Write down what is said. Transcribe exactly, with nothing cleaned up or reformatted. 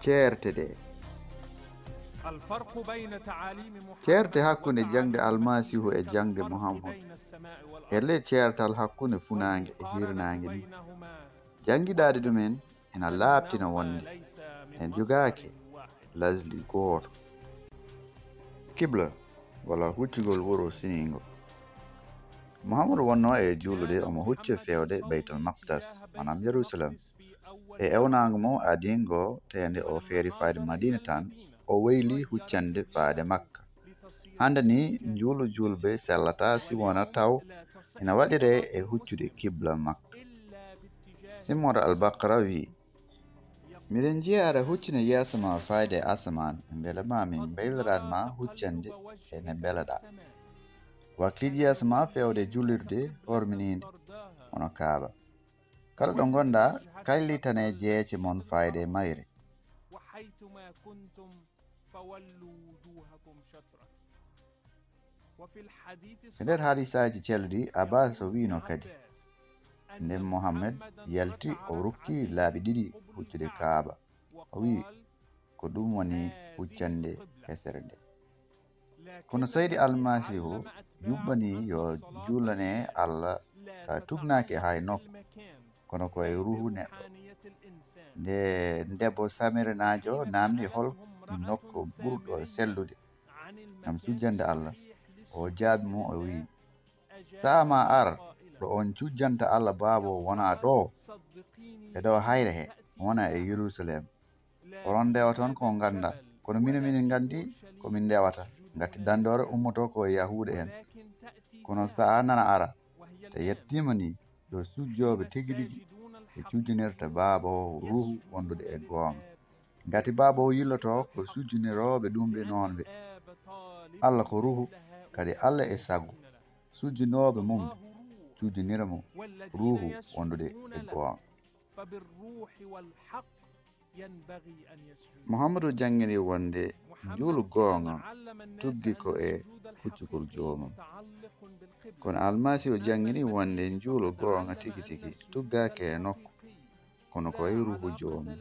Ceerte ɗe. Ceerte hakkunde jaŋde Almasiihu e jaŋde Muhammad. E ley ceertal hakkunde funaange e hiirnaange ni, janngiɗaade ɗumen ina laaɓtina wonde en jogaaki lasli gooto. Kibla, walla huccugol wuro seniingo. Muhammadu wonnoo e juulude omo hucca feewde Baytul Maqdas, maanaam Yerusalem. E ewnaango mo adingo, tee nde o feeri faade Madiina tan, o weyli huccande faade Makka. Hannde ni, njuulu juulɓe sellataa si wona taw ina waɗiree e huccude kibla Makka. Simmoro Al-Baqara wi'i, miɗen njiya aɗa huccina yeeso ma faayde e asamaan, mbele ma min mbayliran ma huccande e ne mbelaɗaa. Wakkiiji yeeso ma feewde juulirde horminiinde, hono Kaaba. Kala ɗo ngonɗaa, kaylitane jeece mon faayde e mayre. E nder hadiisaaji celluɗi, Abbas o wi'no kadi, nden Muhammad yalti, o rokki laabi ɗiɗi huccude Kaaba. O wi'i, ko ɗum woni huccande hesere nde. Kono Seydi Almasiihu yuɓɓanii yo juulane Allah ka tugnaaki hay nokku, kono ko e ruuhu neɗɗo. Nde debbo Samirinaajo naamndi hol nokku ɓurɗo sellude ngam sujjande Allah, o jaabii mo, o wi'i, sa'a ma ar ɗo on cujjanta Allah Baaba o wonaa ɗo, e ɗo hayre he, wonaa e Yerusalem. Onon ndewa toon ko on nganndaa, kono minen, minen nganndi ko min ndewata. Ngati danndoore ummotoo ko e Yahuuda en. Kono sa'a nana ara, te yettiima ni, yo sujjooɓe tigi rigi ɓe cujjinirta Baaba o ruuhu wondude e goonga. Ngati Baaba o yilloto ko sujjinirooɓe ɗum ɓe noon ɓe. Allah ko ruuhu, kadi Allah e sago. Sujjinooɓe mum cujjinira mo ruuhu wondude e goonga. Muhammadu janngini wonde njuulu goonga tuggi ko e huccugol joomum. Kono Almasiihu janngini wonde njuulu goonga tigi tigi tuggaaki e nokku, kono ko e ruuhu joomum.